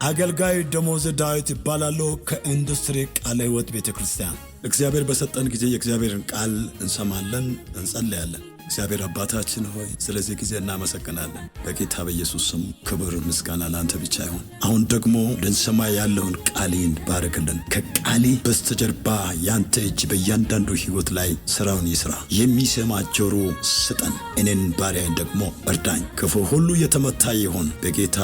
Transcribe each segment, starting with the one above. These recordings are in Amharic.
አገልጋይ ደሞዝ ዳዊት ይባላለሁ። ከኢንዱስትሪ ቃለ ሕይወት ቤተ ክርስቲያን እግዚአብሔር በሰጠን ጊዜ የእግዚአብሔርን ቃል እንሰማለን፣ እንጸለያለን። እግዚአብሔር አባታችን ሆይ ስለዚህ ጊዜ እናመሰግናለን። በጌታ በኢየሱስ ስም ክብር ምስጋና ለአንተ ብቻ ይሁን። አሁን ደግሞ ልንሰማ ያለውን ቃሌን ባርክልን። ከቃሌ በስተጀርባ ያንተ እጅ በእያንዳንዱ ሕይወት ላይ ስራውን ይስራ። የሚሰማ ጆሮ ስጠን። እኔን ባሪያዬን ደግሞ እርዳኝ። ክፉ ሁሉ የተመታ ይሁን በጌታ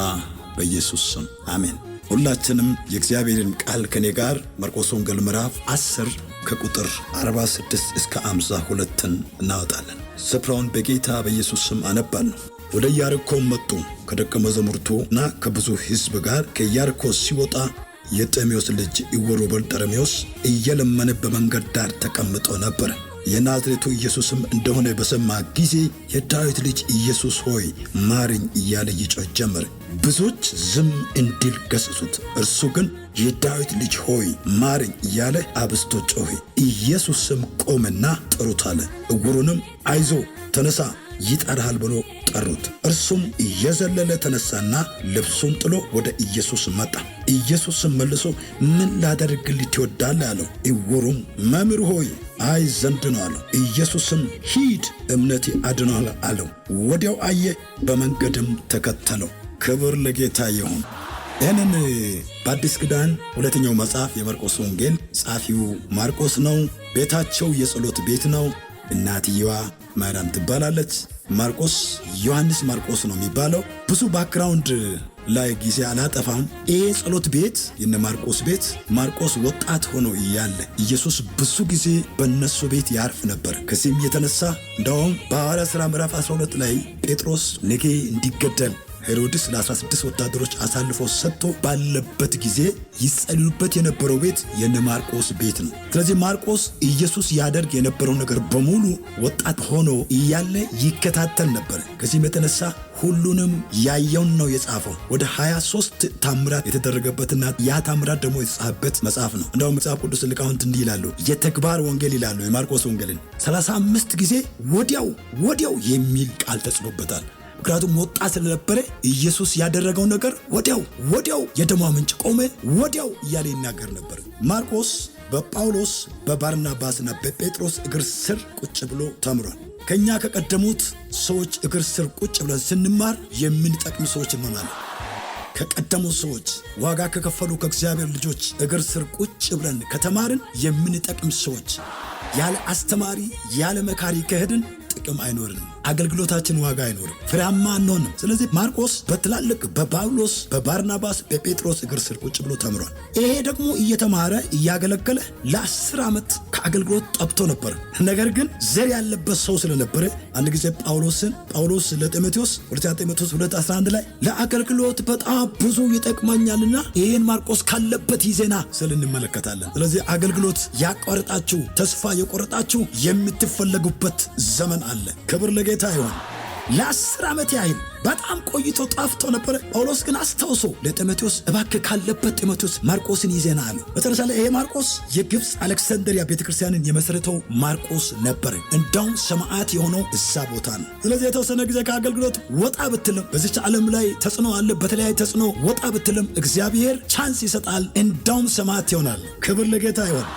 በኢየሱስ ስም አሜን። ሁላችንም የእግዚአብሔርን ቃል ከኔ ጋር ማርቆስ ወንጌል ምዕራፍ 10 ከቁጥር 46 እስከ 52ን እናወጣለን። ስፍራውን በጌታ በኢየሱስ ስም አነባለሁ። ወደ ኢያሪኮም መጡ። ከደቀ መዛሙርቱና ከብዙ ሕዝብ ጋር ከኢያሪኮ ሲወጣ የጤሜዎስ ልጅ ዕውሩ በርጤሜዎስ እየለመነ በመንገድ ዳር ተቀምጦ ነበር። የናዝሬቱ ኢየሱስም እንደሆነ በሰማ ጊዜ የዳዊት ልጅ ኢየሱስ ሆይ ማረኝ እያለ ይጮህ ጀመር። ብዙዎች ዝም እንዲል ገሠጹት። እርሱ ግን የዳዊት ልጅ ሆይ ማረኝ እያለ አብዝቶ ጮኸ። ኢየሱስም ቆመና ጥሩት አለ። ዕውሩንም አይዞ ተነሳ ይጠራሃል ብሎ ጠሩት። እርሱም እየዘለለ ተነሳና ልብሱን ጥሎ ወደ ኢየሱስ መጣ። ኢየሱስም መልሶ ምን ላደርግልህ ትወዳለህ አለው። ዕውሩም መምህር ሆይ አይ ዘንድ ነው አለው። ኢየሱስም ሂድ፣ እምነቴ አድኖሃል አለው። ወዲያው አየ፣ በመንገድም ተከተለው። ክብር ለጌታ ይሁን። ይህንን በአዲስ ኪዳን ሁለተኛው መጽሐፍ የማርቆስ ወንጌል ጸሐፊው ማርቆስ ነው። ቤታቸው የጸሎት ቤት ነው። እናትየዋ ማርያም ትባላለች። ማርቆስ ዮሐንስ ማርቆስ ነው የሚባለው። ብዙ background ላይ ጊዜ አላጠፋም። ይሄ ጸሎት ቤት የነ ማርቆስ ቤት፣ ማርቆስ ወጣት ሆኖ እያለ ኢየሱስ ብዙ ጊዜ በእነሱ ቤት ያርፍ ነበር። ከዚህም የተነሳ እንደውም በሐዋርያት ሥራ ምዕራፍ 12 ላይ ጴጥሮስ ነገ እንዲገደል ሄሮድስ ለ16 ወታደሮች አሳልፎ ሰጥቶ ባለበት ጊዜ ይጸልዩበት የነበረው ቤት የነ ማርቆስ ቤት ነው። ስለዚህ ማርቆስ ኢየሱስ ያደርግ የነበረው ነገር በሙሉ ወጣት ሆኖ እያለ ይከታተል ነበር። ከዚህም የተነሳ ሁሉንም ያየውን ነው የጻፈው። ወደ 23 ታምራት የተደረገበትና ያ ታምራት ደግሞ የተጻፈበት መጽሐፍ ነው። እንደውም መጽሐፍ ቅዱስ ሊቃውንት እንዲህ ይላሉ፣ የተግባር ወንጌል ይላሉ የማርቆስ ወንጌልን። 35 ጊዜ ወዲያው ወዲያው የሚል ቃል ተጽፎበታል። ምክንያቱም ወጣት ስለነበረ ኢየሱስ ያደረገው ነገር ወዲያው ወዲያው የደሟ ምንጭ ቆመ፣ ወዲያው እያለ ይናገር ነበር። ማርቆስ በጳውሎስ በባርናባስና በጴጥሮስ እግር ስር ቁጭ ብሎ ተምሯል። ከኛ ከቀደሙት ሰዎች እግር ስር ቁጭ ብለን ስንማር የምንጠቅም ሰዎች እንሆናለን። ከቀደሙ ሰዎች ዋጋ ከከፈሉ ከእግዚአብሔር ልጆች እግር ስር ቁጭ ብለን ከተማርን የምንጠቅም ሰዎች፣ ያለ አስተማሪ ያለ መካሪ ከሄድን ጥቅም አይኖርንም። አገልግሎታችን ዋጋ አይኖርም። ፍሬያማ አንሆንም። ስለዚህ ማርቆስ በትላልቅ በጳውሎስ በባርናባስ በጴጥሮስ እግር ስር ቁጭ ብሎ ተምሯል። ይሄ ደግሞ እየተማረ እያገለገለ ለ10 ዓመት ከአገልግሎት ጠብቶ ነበር። ነገር ግን ዘር ያለበት ሰው ስለነበረ አንድ ጊዜ ጳውሎስ ለጢሞቴዎስ ሁለተኛ ጢሞቴዎስ 2:11 ላይ ለአገልግሎት በጣም ብዙ ይጠቅማኛልና ይህን ማርቆስ ካለበት ይዜና ስል እንመለከታለን። ስለዚህ አገልግሎት ያቋረጣችሁ ተስፋ የቆረጣችሁ የምትፈለጉበት ዘመን አለ። ክብር ለጌታ ይሁን። ለ10 ዓመት ያህል በጣም ቆይቶ ጠፍቶ ነበረ። ጳውሎስ ግን አስታውሶ ለጢሞቴዎስ እባክህ ካለበት ጢሞቴዎስ ማርቆስን ይዘና አለ። መጨረሻ ላይ ይሄ ማርቆስ የግብፅ አሌክሳንድሪያ ቤተክርስቲያንን የመሰረተው ማርቆስ ነበር። እንዳውም ሰማዕት የሆነው እዛ ቦታ ነው። ስለዚህ የተወሰነ ጊዜ ከአገልግሎት ወጣ ብትልም፣ በዚች ዓለም ላይ ተጽዕኖ አለ። በተለያየ ተጽዕኖ ወጣ ብትልም እግዚአብሔር chance ይሰጣል። እንዳውም ሰማዕት ይሆናል። ክብር ለጌታ ይሁን።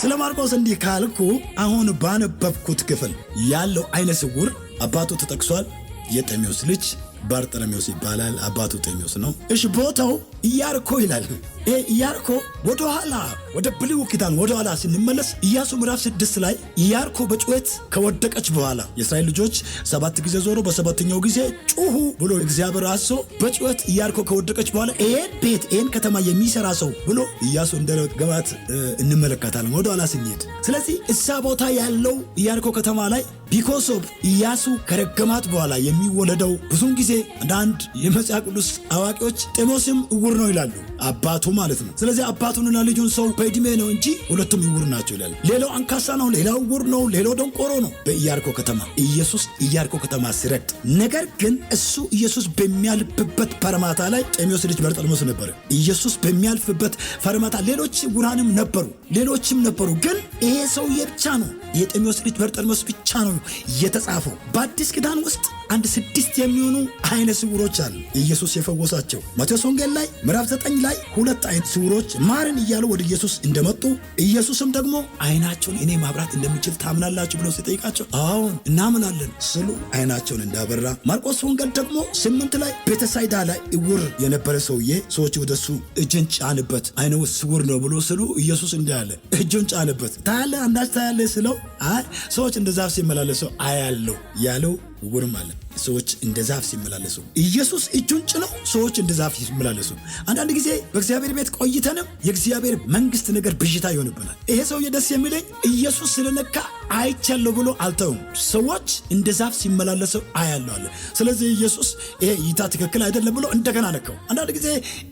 ስለ ማርቆስ እንዲህ ካልኩ አሁን ባነበብኩት ክፍል ያለው አይነ ስውር አባቱ ተጠቅሷል። የጤሜዎስ ልጅ ባርጤሜዎስ ይባላል። አባቱ ጤሜዎስ ነው። እሺ ቦታው ኢያሪኮ ይላል። ይሄ ኢያሪኮ ወደኋላ ወደ ብሉይ ኪዳን ወደኋላ ስንመለስ ኢያሱ ምዕራፍ 6 ላይ ኢያሪኮ በጩኸት ከወደቀች በኋላ የእስራኤል ልጆች 7 ጊዜ ዞሮ በሰባተኛው ጊዜ ጩሁ ብሎ እግዚአብሔር አዞ በጩኸት ኢያሪኮ ከወደቀች በኋላ ይሄን ቤት ይሄን ከተማ የሚሰራ ሰው ብሎ ኢያሱ እንደረገማት እንመለከታለን ወደኋላ ስንሄድ። ስለዚህ እዛ ቦታ ያለው ኢያሪኮ ከተማ ላይ because of ኢያሱ ከረገማት በኋላ የሚወለደው ብዙውን ጊዜ አንዳንድ የመጽሐፍ ቅዱስ አዋቂዎች ጤሞስም ዕውር ነው ይላሉ፣ አባቱ ማለት ነው። ስለዚህ አባቱንና ልጁን ሰው በእድሜ ነው እንጂ ሁለቱም ዕውር ናቸው ይላል። ሌላው አንካሳ ነው፣ ሌላው ዕውር ነው፣ ሌላው ደንቆሮ ነው። በኢያሪኮ ከተማ ኢየሱስ ኢያሪኮ ከተማ ሲረግጥ፣ ነገር ግን እሱ ኢየሱስ በሚያልፍበት ፈርማታ ላይ ጤሜዎስ ልጅ በርጤሜዎስ ነበር። ኢየሱስ በሚያልፍበት ፈርማታ ሌሎች ዕውራንም ነበሩ፣ ሌሎችም ነበሩ። ግን ይሄ ሰውዬ ብቻ ነው፣ የጤሜዎስ ልጅ በርጤሜዎስ ብቻ ነው የተጻፈው። በአዲስ ኪዳን ውስጥ አንድ 6 የሚሆኑ አይነ ስውሮች አሉ ኢየሱስ የፈወሳቸው። ማቴዎስ ወንጌል ላይ ምዕራፍ 9 ላይ 2 አይነ ስውሮች ማርን እያሉ ወደ ኢየሱስ እንደመጡ ኢየሱስም ደግሞ አይናቸውን እኔ ማብራት እንደምችል ታምናላችሁ ብሎ ሲጠይቃቸው አዎን እናምናለን ስሉ አይናቸውን እንዳበራ፣ ማርቆስ ወንጌል ደግሞ 8 ላይ ቤተሳይዳ ላይ እውር የነበረ ሰውዬ ሰዎች ወደሱ እጅን ጫንበት አይነ ስውር ነው ብሎ ስሉ ኢየሱስ እንዲህ አለ፣ እጁን ጫንበት ታያለህ፣ አንዳች ታያለህ ስለው አይ ሰዎች እንደ ዛፍ ሲመላለሱ አያለሁ ያለው እውርም አለ። ሰዎች እንደ ዛፍ ሲመላለሱ ኢየሱስ እጁን ጭኖ ሰዎች እንደ ዛፍ ሲመላለሱ። አንዳንድ ጊዜ በእግዚአብሔር ቤት ቆይተንም የእግዚአብሔር መንግስት ነገር ብዥታ ይሆንብናል። ይሄ ሰውዬ ደስ የሚለኝ ኢየሱስ ስለነካ አይቻለሁ ብሎ አልተውም። ሰዎች እንደ ዛፍ ሲመላለሱ አያለሁ አለ። ስለዚህ ኢየሱስ ይሄ እይታ ትክክል አይደለም ብሎ እንደገና ነካው። አንዳንድ ጊዜ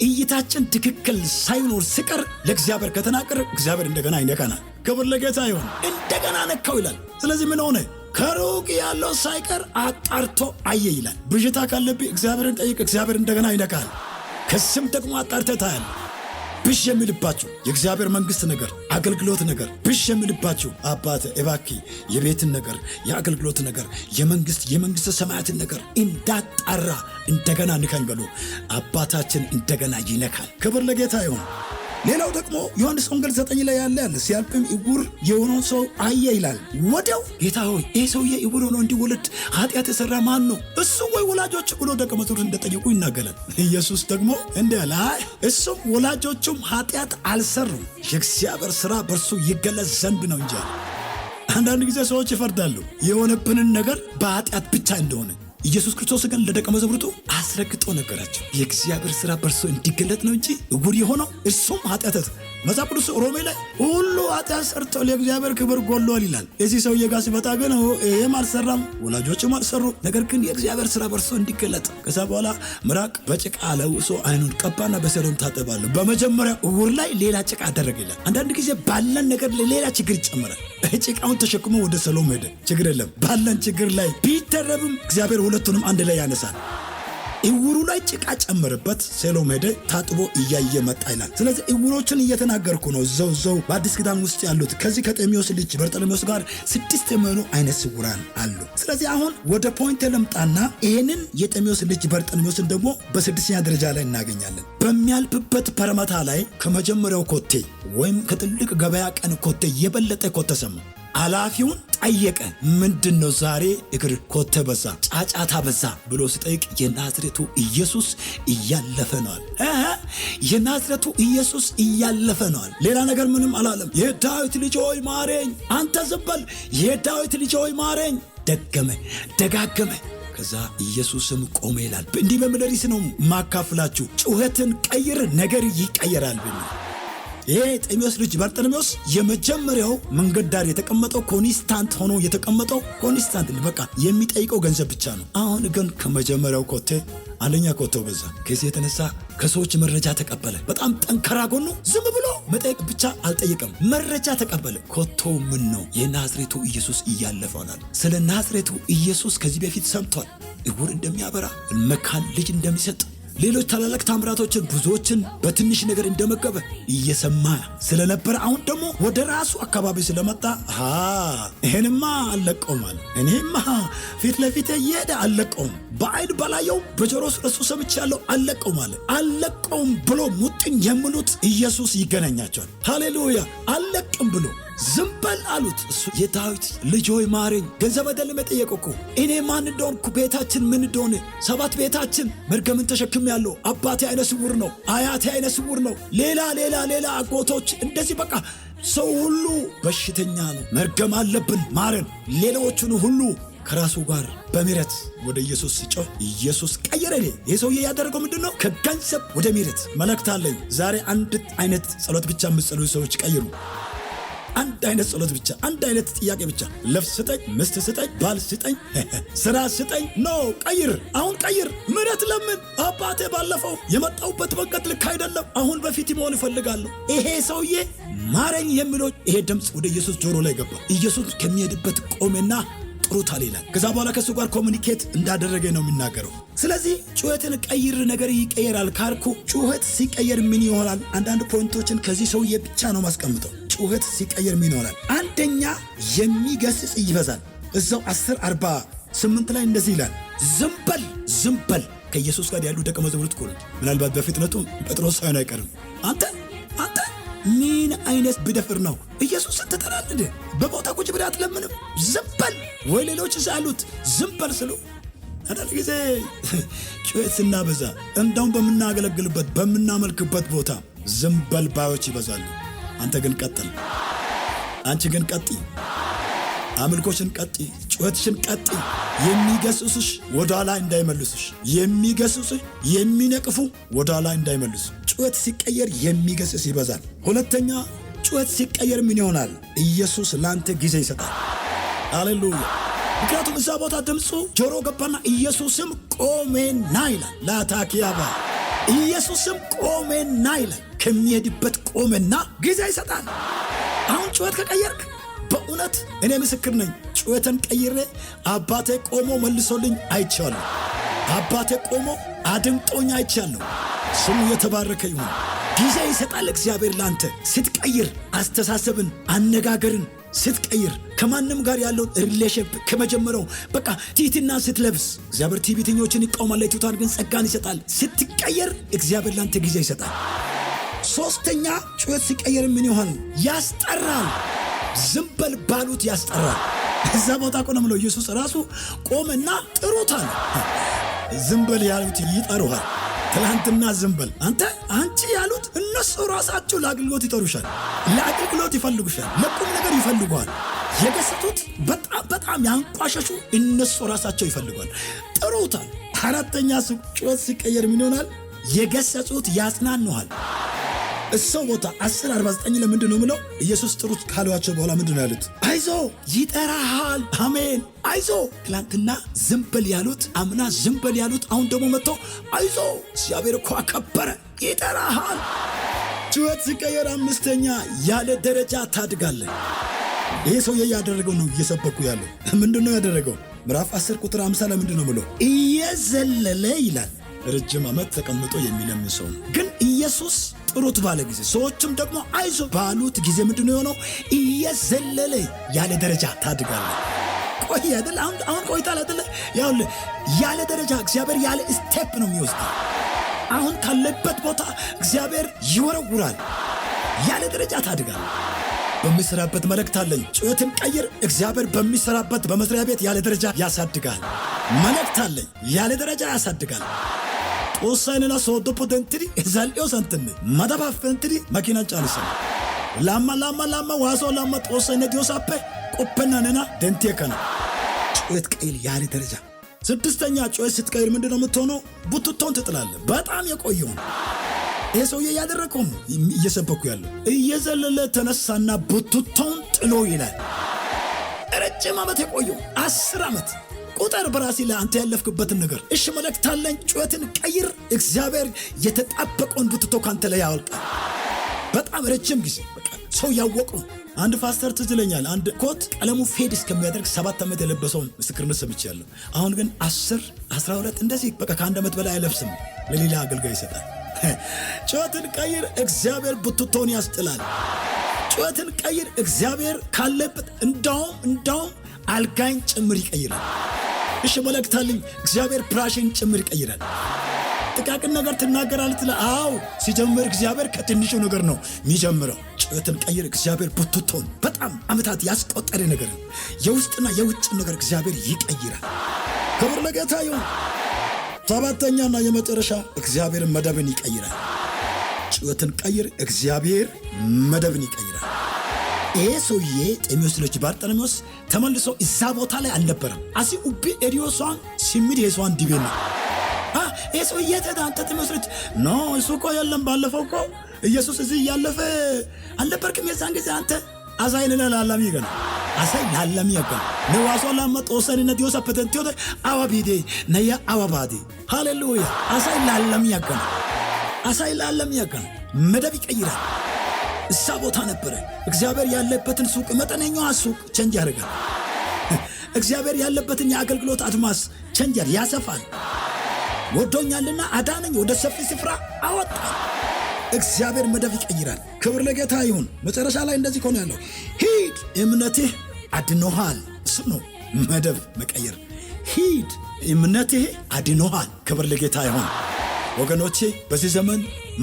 እይታችን ትክክል ሳይኖር ሲቀር ለእግዚአብሔር ከተናገር እግዚአብሔር እንደገና ይነካናል። ክብር ለጌታ ይሁን። እንደገና ነካው ይላል። ስለዚህ ምን ሆነ? ከሩቅ ያለው ሳይቀር አጣርቶ አየ ይላል። ብዥታ ካለብህ እግዚአብሔርን ጠይቅ፣ እግዚአብሔር እንደገና ይነካል። ከስም ደግሞ አጣርተህ ታያለህ። ብዥ የሚልባችሁ የእግዚአብሔር መንግስት ነገር፣ አገልግሎት ነገር ብዥ የሚልባችሁ አባቴ እባክህ የቤትን ነገር፣ የአገልግሎት ነገር፣ የመንግስት ሰማያትን ነገር እንዳጣራ እንደገና ንካኝ በሉ። አባታችን እንደገና ይነካል። ክብር ለጌታ ይሁን። ሌላው ደግሞ ዮሐንስ ወንጌል 9 ላይ ያለ ሲያልፍም ዕውር የሆነውን ሰው አየ ይላል። ወዲያው ጌታ ሆይ ይሄ ሰውዬ ዕውር ሆኖ እንዲወለድ ኃጢአት የሰራ ማን ነው? እሱ ወይ ወላጆቹ ብሎ ደቀ መዛሙርቱ እንደጠየቁ ይናገራል። ኢየሱስ ደግሞ እንዲህ አለ፣ አይ እሱም ወላጆቹም ኃጢአት አልሰሩም፣ የእግዚአብሔር ሥራ በእርሱ ይገለጽ ዘንድ ነው እንጂ አለ። አንዳንድ ጊዜ ሰዎች ይፈርዳሉ የሆነብንን ነገር በኃጢአት ብቻ እንደሆነ። ኢየሱስ ክርስቶስ ግን ለደቀ መዛሙርቱ አስረግጦ ነገራቸው። የእግዚአብሔር ሥራ በእርሱ እንዲገለጥ ነው እንጂ ዕውር የሆነው እርሱም ኃጢአት። መጽሐፍ ቅዱስ ሮሜ ላይ ሁሉ ኃጢአት ሰርተዋል የእግዚአብሔር ክብር ጎድሏል ይላል። እዚህ ሰውዬ ጋር ሲመጣ ግን ይሄም አልሰራም ወላጆችም አልሰሩ፣ ነገር ግን የእግዚአብሔር ሥራ በእርሱ እንዲገለጥ። ከዛ በኋላ ምራቅ በጭቃ ለውሶ አይኑን ቀባና በሰሎም ታጠባለሁ። በመጀመሪያ ዕውር ላይ ሌላ ጭቃ አደረገ ይላል። አንዳንድ ጊዜ ባለን ነገር ላይ ሌላ ችግር ይጨመራል። ጭቃውን ተሸክሞ ወደ ሰሎም ሄደ። ችግር የለም፣ ባለን ችግር ላይ ቢደረብም እግዚአብሔር ሁለቱንም አንድ ላይ ያነሳል። ዕውሩ ላይ ጭቃ ጨመረበት፣ ሰሎም ሄደ፣ ታጥቦ እያየ መጣ ይላል። ስለዚህ ዕውሮችን እየተናገርኩ ነው። ዘው በአዲስ ኪዳን ውስጥ ያሉት ከዚህ ከጤሜዎስ ልጅ በርጠለሜዎስ ጋር 6 የሚሆኑ አይነ ስውራን አሉ። ስለዚህ አሁን ወደ point ልምጣና ይሄንን የጤሜዎስ ልጅ በርጠለሜዎስን ደግሞ በ6ኛ ደረጃ ላይ እናገኛለን። በሚያልፍበት ፐረመታ ላይ ከመጀመሪያው ኮቴ ወይም ከትልቅ ገበያ ቀን ኮቴ የበለጠ ኮቴ ሰማ። አላፊውን ጠየቀ። ምንድነው ዛሬ እግር ኮቴ በዛ፣ ጫጫታ በዛ ብሎ ሲጠይቅ የናዝሬቱ ኢየሱስ እያለፈ ነው አለ። የናዝሬቱ ኢየሱስ እያለፈ ነው አለ። ሌላ ነገር ምንም አላለም። የዳዊት ልጅ ሆይ ማረኝ፣ አንተ ዝም በል፣ የዳዊት ልጅ ሆይ ማረኝ። ደገመ፣ ደጋገመ። ከዛ ኢየሱስም ቆመ ይላል። እንዲህ በሚል ርዕስ ነው ማካፍላችሁ፣ ጩኸትን ቀይር ነገር ይቀየራል በሚል። ይሄ ጤሜዎስ ልጅ በርጠለሜዎስ የመጀመሪያው መንገድ ዳር የተቀመጠው constant ሆኖ የተቀመጠው constant በቃ የሚጠይቀው ገንዘብ ብቻ ነው። አሁን ግን ከመጀመሪያው ኮቴ አንደኛ ኮቴው በዛ። ከዚህ የተነሳ ከሰዎች መረጃ ተቀበለ። በጣም ጠንካራ ጎኑ ዝም ብሎ መጠየቅ ብቻ አልጠየቀም፣ መረጃ ተቀበለ። ኮቴው ምን ነው? የናዝሬቱ ኢየሱስ እያለፈ ሆናል። ስለ ናዝሬቱ ኢየሱስ ከዚህ በፊት ሰምቷል። ዕውር እንደሚያበራ፣ መካን ልጅ እንደሚሰጥ፣ ሌሎች ታላላቅ ታምራቶችን ብዙዎችን በትንሽ ነገር እንደመገበ እየሰማ ስለነበረ አሁን ደግሞ ወደ ራሱ አካባቢ ስለመጣ ይሄንማ አልለቀውም አለ። እኔማ ፊት ለፊቴ እየሄደ አልለቀውም፣ በአይን ባላየው በጆሮ ስለሱ ሰምቻለሁ አልለቀውም አለ። አልለቀውም ብሎ ሙጥኝ የሚሉት ኢየሱስ ይገናኛቸዋል። ሃሌሉያ! አልለቅም ብሎ ዝም በል አሉት። እሱ የዳዊት ልጅ ሆይ ማረኝ። ገንዘብ አይደለም የጠየቀው እኮ እኔ ማን እንደሆንኩ ቤታችን ምን እንደሆነ፣ 7 ቤታችን መርገምን ተሸክሜያለሁ። አባቴ አይነ ስውር ነው፣ አያቴ አይነ ስውር ነው፣ ሌላ ሌላ ሌላ አጎቶች እንደዚህ በቃ ሰው ሁሉ በሽተኛ ነው፣ መርገም አለብን፣ ማረን። ሌሎቹን ሁሉ ከራሱ ጋር በምህረት ወደ ኢየሱስ ሲጮህ ኢየሱስ ቀየረ። ይሄ ሰውዬ ያደረገው ምንድነው? ከገንዘብ ወደ ምህረት። መልእክት አለኝ ዛሬ። አንድ አይነት ጸሎት ብቻ የምትጸልዩ ሰዎች ቀይሩ። አንድ አይነት ጸሎት ብቻ፣ አንድ አይነት ጥያቄ ብቻ። ልብስ ስጠኝ፣ ምስት ስጠኝ፣ ባል ስጠኝ፣ ስራ ስጠኝ። no ቀይር፣ አሁን ቀይር። ምህረት ለምን አባቴ፣ ባለፈው የመጣሁበት መንገድ ልክ አይደለም፣ አሁን በፊት መሆን እፈልጋለሁ። ይሄ ሰውዬ ማረኝ የሚለው ይሄ ድምፅ ወደ ኢየሱስ ጆሮ ላይ ገባ። ኢየሱስ ከሚሄድበት ቆመና ጥሩታል ይላል። ከዛ በኋላ ከሱ ጋር communicate እንዳደረገ ነው የሚናገረው። ስለዚህ ጩኸትን ቀይር ነገር ይቀየራል ካልኩ ጩኸት ሲቀየር ምን ይሆናል? አንዳንድ point ኦችን ከዚህ ሰውዬ ብቻ ነው ማስቀምጠው። ጩኸት ሲቀየር ምን ይሆናል? አንደኛ የሚገስጽ ይበዛል። እዛው 10:48 ላይ እንደዚህ ይላል፣ ዝም በል ዝም በል። ከኢየሱስ ጋር ያሉ ደቀ መዛሙርት እኮ ነው። ምናልባት በፍጥነቱ ጴጥሮስ ሳይሆን አይቀርም። አንተ አንተ ምን አይነት ብደፍር ነው ኢየሱስን ትጠራለህ? በቦታ ቁጭ ብለህ አትለምንም? ዝም በል ወይ ሌሎች እዛ ያሉት ዝም በል ስሉ አንዳንድ ጊዜ ጩኸት ስናበዛ እንደውም በምናገለግልበት በምናመልክበት ቦታ ዝም በል ባዮች ይበዛሉ። አንተ ግን ቀጥል፣ አንቺ ግን ቀጥይ፣ አምልኮሽን ቀጥይ፣ ጩኸትሽን ቀጥይ። የሚገስጹሽ ወደኋላ እንዳይመልሱሽ፣ የሚገስጹሽ የሚነቅፉ ወደኋላ እንዳይመልሱ። ጩኸት ሲቀየር የሚገስጽ ይበዛል። ሁለተኛ ጩኸት ሲቀየር ምን ይሆናል? ኢየሱስ ለአንተ ጊዜ ይሰጣል። ሃሌሉያ። ምክንያቱም እዛ ቦታ ድምፁ ጆሮ ገባና ኢየሱስም ቆሜና ይላል። ላታኪያባ ኢየሱስም ቆሜና ይላል። ከሚሄድበት ቆሜና ጊዜ ይሰጣል። አሁን ጩኸት ከቀየርክ በእውነት እኔ ምስክር ነኝ። ጩኸትን ቀይሬ አባቴ ቆሞ መልሶልኝ አይቻለሁ። አባቴ ቆሞ አድምጦኝ አይቻለሁ። ስሙ የተባረከ ይሁን። ጊዜ ይሰጣል እግዚአብሔር ላንተ ስትቀይር፣ አስተሳሰብን፣ አነጋገርን ስትቀይር፣ ከማንም ጋር ያለውን relation ከመጀመሪያው በቃ ትህትና ስትለብስ፣ እግዚአብሔር ትዕቢተኞችን ይቃወማል፣ ለትሑታን ግን ጸጋን ይሰጣል። ስትቀየር እግዚአብሔር ላንተ ጊዜ ይሰጣል። ሶስተኛ ጩኸት ሲቀየር ምን ይሆን? ያስጠራል። ዝም በል ባሉት ያስጠራል። እዛ ቦታ እኮ ነው የምለው ኢየሱስ ራሱ ቆመና ጥሩታል። ዝም በል ያሉት ይጠሩሃል። ትላንትና ዝም በል አንተ አንቺ ያሉት እነሱ ራሳቸው ለአገልግሎት ይጠሩሻል፣ ለአገልግሎት ይፈልጉሻል፣ ለቁም ነገር ይፈልጉሃል። የገሰጡት በጣም በጣም ያንቋሸሹ እነሱ ራሳቸው ይፈልጓል፣ ጥሩታል። አራተኛ ጩኸት ሲቀየር ምን ይሆናል? የገሰጹት ያጽናኑሃል። እሰው ቦታ 10:49 ለምንድን ነው የምለው? ኢየሱስ ጥሩት ካሏቸው በኋላ ምንድን ነው ያሉት? አይዞ ይጠራሃል። አሜን። አይዞ ትላንትና ዝም በል ያሉት፣ አምና ዝም በል ያሉት፣ አሁን ደግሞ መጥቶ አይዞ እግዚአብሔር እኮ አከበረ፣ ይጠራሃል። ጩኸት ሲቀየር አምስተኛ ያለ ደረጃ ታድጋለህ። ይሄ ሰውዬ ያደረገው ነው እየሰበኩ ያለው። ምንድን ነው ያደረገው? ምዕራፍ 10 ቁጥር 50 ላይ ምንድን ነው ብሎ እየዘለለ ይላል። ረጅም ዓመት ተቀምጦ የሚለምን ሰው ነው። ግን ኢየሱስ ጥሩት ባለ ጊዜ ሰዎችም ደግሞ አይዞ ባሉት ጊዜ ምንድን ነው የሆነው? እየዘለለ ያለ ደረጃ ታድጋለህ። ቆይ አይደለ? አሁን ቆይታል አይደለ? ያውልህ ያለ ደረጃ እግዚአብሔር ያለ step ነው የሚወስደው። አሁን ካለበት ቦታ እግዚአብሔር ይወረውራል። ያለ ደረጃ ታድጋለህ። በሚሰራበት መልእክት አለኝ። ጩኸትን ቀይር። እግዚአብሔር በሚሰራበት በመስሪያ ቤት ያለ ደረጃ ያሳድጋል። መልእክት አለኝ። ያለ ደረጃ ያሳድጋል። Xoossay nena sooddoppe denttidi zal"iyoosan madabaappe denttidi makiinan caanisana. Laamma laamma laamma waaso laamma Xoossay ne diyoosappe qoppenna nena dentti ekkana። ጩኸት ቀይር ያለ ደረጃ። ስድስተኛ ጩኸት ስትቀይር ምንድን ነው የምትሆነው? ቡትቶን ትጥላለህ። በጣም የቆየውን ይሄ ሰውዬ እያደረገው ነው እየሰበኩ ያለው። እየዘለለ ተነሳና ቡትቶን ጥሎ ይላል። ረጅም ዓመት የቆየው 10 ዓመት ቁጥር በራሴ ላይ አንተ ያለፍክበትን ነገር እሺ፣ መልእክት አለኝ። ጩኸትን ቀይር። እግዚአብሔር የተጣበቀውን ቡትቶ ካንተ ላይ ያወልቃል። በጣም ረጅም ጊዜ በቃ ሰው ያወቀው አንድ ፓስተር ትዝ ይለኛል። አንድ ኮት ቀለሙ fade እስከሚያደርግ 7 ዓመት የለበሰውን ምስክርነት ሰምቻለሁ። አሁን ግን 10 12 እንደዚህ በቃ ከአንድ ዓመት በላይ አይለብስም፣ ለሌላ አገልጋይ ይሰጣል። ጩኸትን ቀይር፣ እግዚአብሔር ቡትቶን ያስጥላል። ጩኸትን ቀይር፣ እግዚአብሔር ካለበት እንዳውም አልጋኝ ጭምር ይቀይራል። እሺ መልእክት አለኝ። እግዚአብሔር ፍራሽን ጭምር ይቀይራል። ጥቃቅን ነገር ትናገራለህ ትላለህ። አዎ ሲጀምር እግዚአብሔር ከትንሹ ነገር ነው የሚጀምረው። ጩኸትን ቀይር። እግዚአብሔር ቡትቶን በጣም ዓመታት ያስቆጠረ ነገር የውስጥና የውጭ ነገር እግዚአብሔር ይቀይራል። ክብር ለጌታ ይሁን። ሰባተኛና የመጨረሻ እግዚአብሔር መደብን ይቀይራል። ጩኸትን ቀይር። እግዚአብሔር መደብን ይቀይራል። ይሄ ሰውዬ ጤሜዎስ ልጅ ባርጤሜዎስ ተመልሶ እዛ ቦታ ላይ አልነበረም። asi ubbi eriyoosan simmidi he sohuwan dibeenna። ይሄ ሰውዬ የት ሄደ? አንተ ጤሜዎስ ልጅ no እሱ እኮ የለም። ባለፈው እኮ ኢየሱስ እዚህ እያለፈ አልነበርክም? የዛን ጊዜ አንተ asay nena laallami gana asay laallami aggana ne waasuwa laamma Xoossay nena diyoosappe denttiyode awa biidee na'iya awa baadee ሃሌሉያ asay laallami aggana asay laallami aggana መደብ ይቀይራል። እዛ ቦታ ነበረ። እግዚአብሔር ያለበትን ሱቅ መጠነኛዋ ሱቅ ቸንጅ ያደርጋል። እግዚአብሔር ያለበትን የአገልግሎት አድማስ ቸንጅ ያሰፋል። ወዶኛልና አዳነኝ፣ ወደ ሰፊ ስፍራ አወጣኝ። እግዚአብሔር መደብ ይቀይራል። ክብር ለጌታ ይሁን። መጨረሻ ላይ እንደዚህ ከሆነ ያለው ሂድ እምነትህ አድኖሃል። እሱ ነው መደብ መቀየር። ሂድ እምነትህ አድኖሃል። ክብር ለጌታ ይሁን። ወገኖቼ፣ በዚህ ዘመን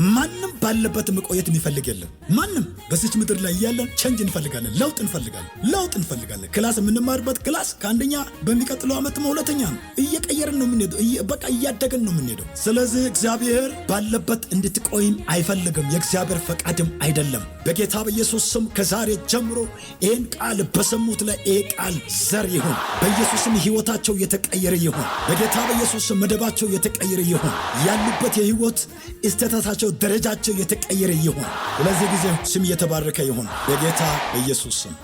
ማንም ባለበት መቆየት የሚፈልግ የለም። ማንም በዚች ምድር ላይ እያለን change እንፈልጋለን፣ ለውጥ እንፈልጋለን፣ ለውጥ እንፈልጋለን። Class የምንማርበት class ከአንደኛ በሚቀጥለው ዓመት ሁለተኛ ነው። እየቀየርን ነው የምንሄደው፣ በቃ እያደግን ነው የምንሄደው። ስለዚህ እግዚአብሔር ባለበት እንድትቆይም አይፈልግም፣ የእግዚአብሔር ፈቃድም አይደለም። በጌታ በኢየሱስ ስም ከዛሬ ጀምሮ ይህን ቃል በሰሙት ላይ ይሄ ቃል ዘር ይሁን። በኢየሱስ ስም ሕይወታቸው የተቀየረ ይሁን። በጌታ በኢየሱስ ስም መደባቸው የተቀየረ ይሁን። ያሉበት የሕይወት status ኣቸው፣ ደረጃቸው የተቀየረ ይሁን። ስለዚህ ጊዜ ስም እየተባረከ ይሁን በጌታ በኢየሱስ ስም።